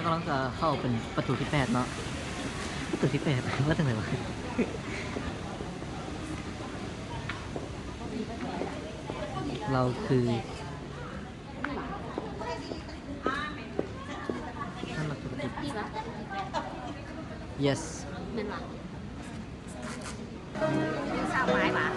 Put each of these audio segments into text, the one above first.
ກຳລັງຈະເຂົ້າເປັນປະຕູທີແປດເນາະ ປະຕູທີແປດ ວ່າຈັ່ງໃດວະ? ເຮົາຄື ທ່ານນັກທຸລະກິດ ເຢສ ແມ່ນຫວາ? ສາວປາຍຫວາ?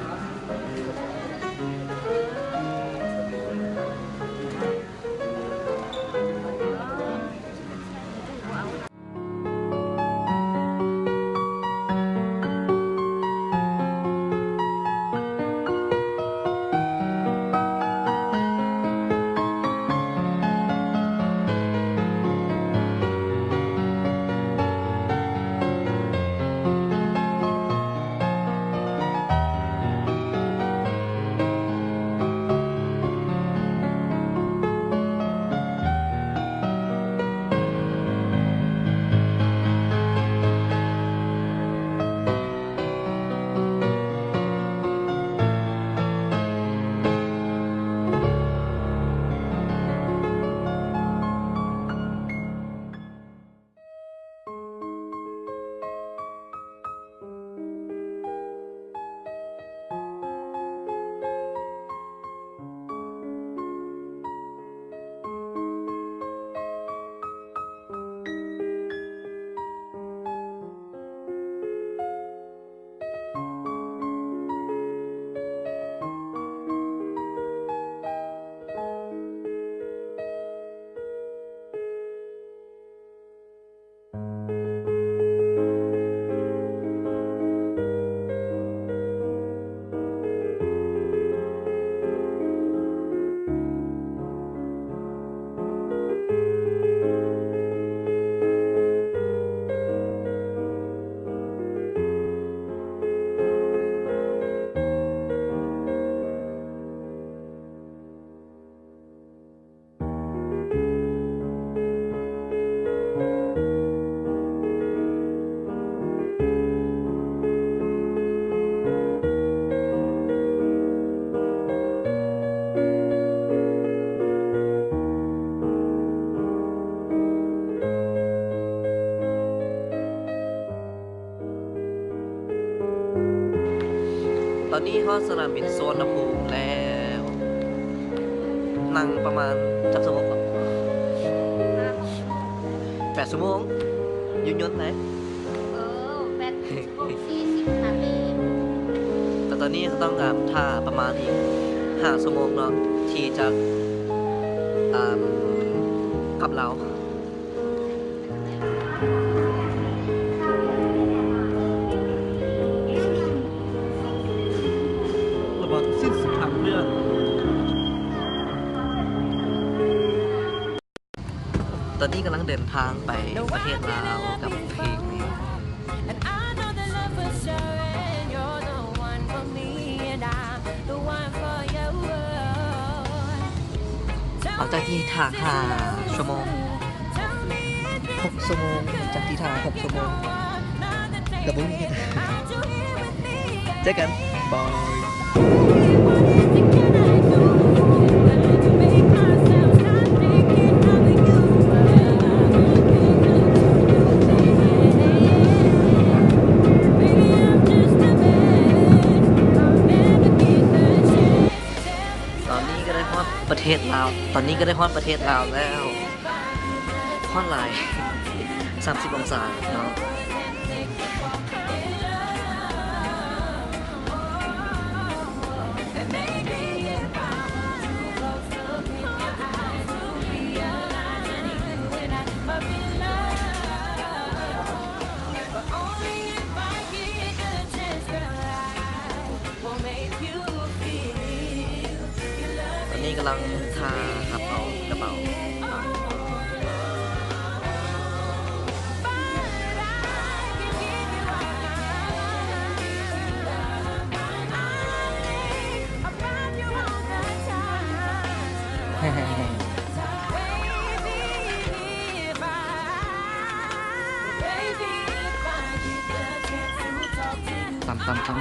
ຕອນນີ້ຮອດສະໜາມບິນສຸວັນນະພູມແລ້ວ. ນັ່ງປະມານຈັກຊົ່ວໂມງເກາະ? ຫ້າຫົກຊົ່ວໂມງ. ແປດຊົ່ວໂມງ? ຢູ່ຍົນໄດ໋. ເອີ ແປດຊົ່ວໂມງສີ່ສິບນາທີ. ແຕ່ຕອນນີ້ເຮົາຕ້ອງ ອາ ຖ້າປະມານອີກຫ້າຊົ່ວໂມງເນາະ ທີ່ຈະ ອາ ກັບລາວ. ລະຫວ່າງສິ້ນສຸດທາງເລື່ອນ ຕອນນີ້ກຳລັງເດີນທາງໄປປະເທດລາວກັບເພງນີ້. ຫຼັງຈາກທີ່ຖ້າຫ້າຊົ່ວໂມງ ຫົກຊົ່ວໂມງ ຫຼັງຈາກທີ່ຖ້າຫົກຊົ່ວໂມງ ກະບໍ່ມີເຮັດ. ເຈີກັນ ບາຍ. ຕອນນີ້ກະໄດ້ຮອດປະເທດລາວ ຕອນນີ້ກະໄດ້ຮອດປະເທດລາວແລ້ວ. ຮ້ອນຫຼາຍ ສາມສິບອົງສາເນາະ. ຕອນນີ້ກຳລັງຖ້າຮັບເອົາກະເປົາ. ຕຳ ຕຳ ຕຳ.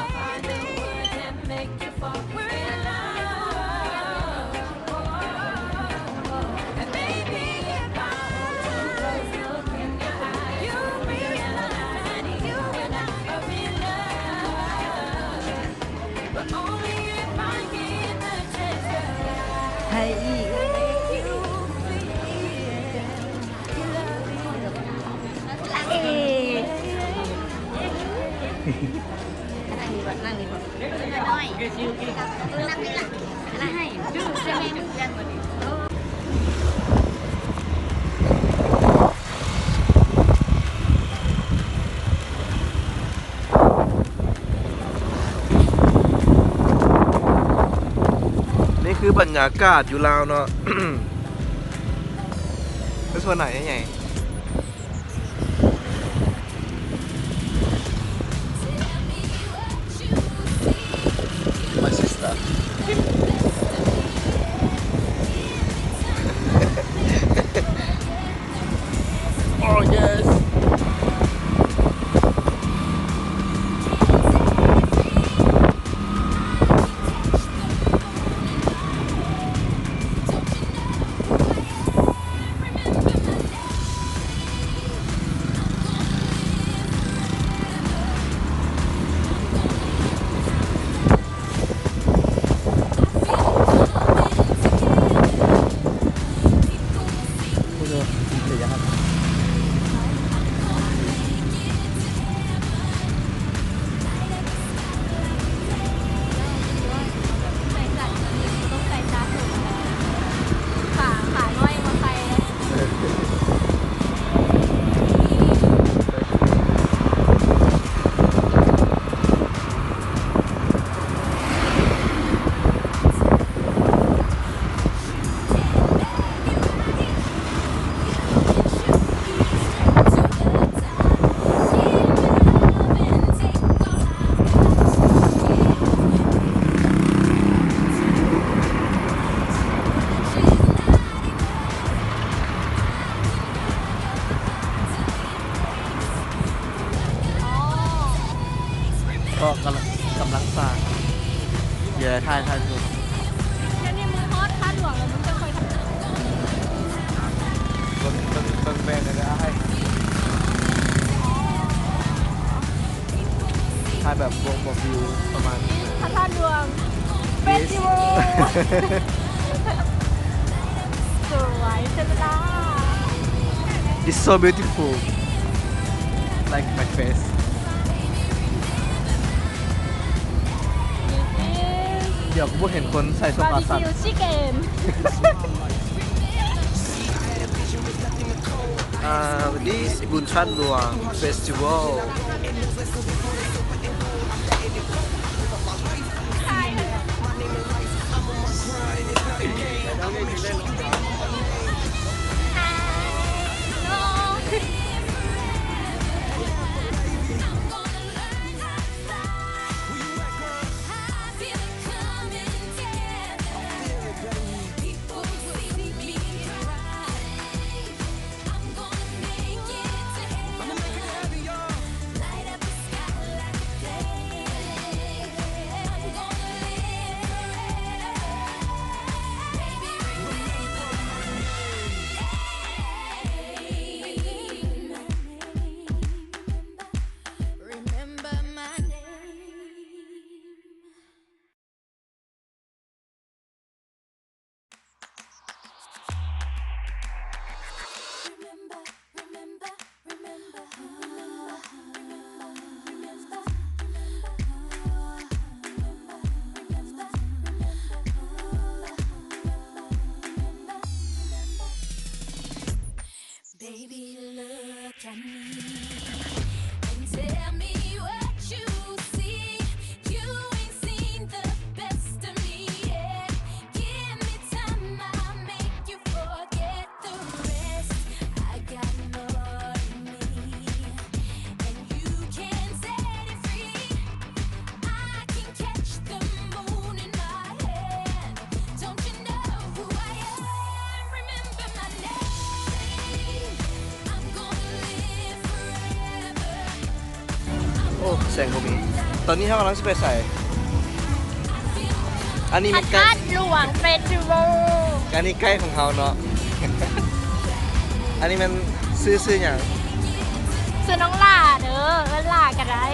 ນີ້ຄືບັນຍາກາດຢູ່ລາວເນາະ ຄືສ່ວນໃຫຍ່ໃຫຍ່ My sister. Oh yes. ກໍກຳລັງ ກຳລັງສ້າງ ເອີ ຖ່າຍ ຖ່າຍຮູບ ດຽວນີ້ມຶງຮອດທາດຫຼວງແລ້ວ ມຶງຈະຄ່ອຍຖ່າຍ ເບິ່ງ ເບິ່ງ ເບິ່ງແບບນັ້ນເດີອ້າຍ ຖ່າຍແບບ ບໍ່ ບໍ່ວິວປະມານນີ້ ພະທາດຫຼວງ Festival ສວຍເຊີນລະ It's so beautiful like my face. ດຽວກູບໍ່ເຫັນຄົນໃສ່ສົ້ງຂາສັ້ນ Barbecue chicken. Uh, this Bunthatluang Festival. Baby, look at me and tell me what you see. You ain't seen the best of me yet. Give me time, I'll make you forget the rest. I got more in me, and you can't set it free. I can catch the moon in my hand. Don't you know who I am? Remember my name. I'm gonna live forever. ໂອ້ ແສງບໍ່ມີ. ຕອນນີ້ເຮົາກຳລັງຊິໄປໃສ? ອັນນີ້ແມ່ນ ພະທາດຫຼວງ Festival. ອັນນີ້ໄກຂອງເຮົາເນາະ. ອັນນີ້ແມ່ນຊື່ ຊື່ຫຍັງ? ຊື່ນ້ອງຫຼ້າເດີ ເອີ້ນຫຼ້າກໍໄດ້.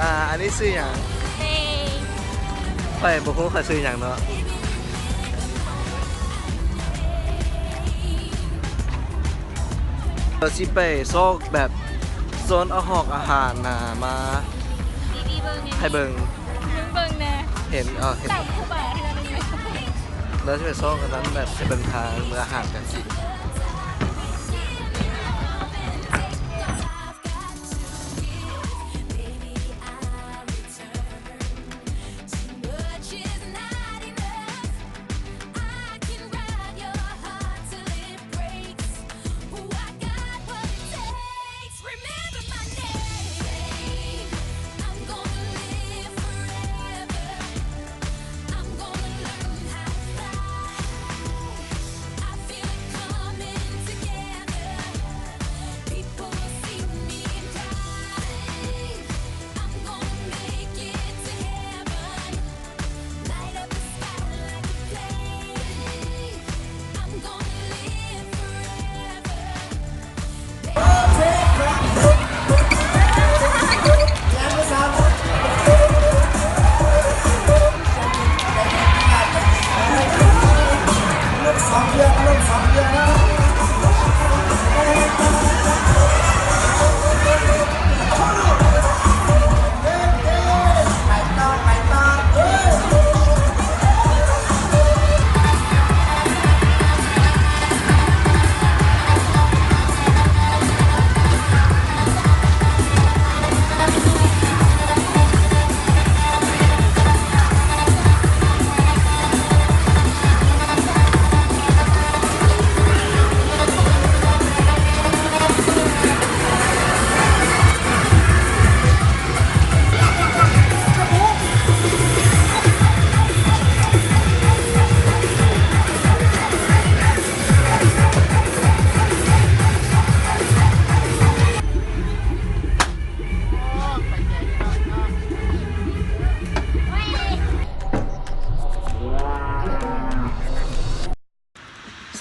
ອ່າ ອັນນີ້ຊື່ຫຍັງ? ເມ. ຂ້ອຍບໍ່ຮູ້ຂ້ອຍຊື່ຫຍັງເນາະ. ເຮົາຊິໄປຊອກແບບໂຊນອາຫອກອາຫານນະ ມາໃຫ້ເບິ່ງ ມຶງເບິ່ງແດ່ ເຫັນ ເອີ ເຫັນ ຕາມຄູບາເທື່ອໜຶ່ງແລ້ວ ແລ້ວຊິໄປຊອກອັນນັ້ນ ແບບໃຫ້ເບິ່ງທາງເບິ່ງອາຫານກັນຊິ.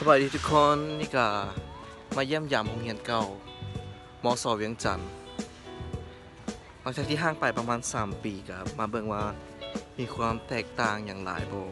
ສະບາຍດີທຸກຄົນ, ນີ້ກະມາຢ້ຽມຢາມໂຮງຮຽນເກົ່າ ມສ ວຽງຈັນ. ຫຼັງຈາກທີ່ຫ່າງໄປປະມານສາມປີ ກະມາເບິ່ງວ່າມີຄວາມແຕກຕ່າງຫຍັງຫຼາຍບໍ່.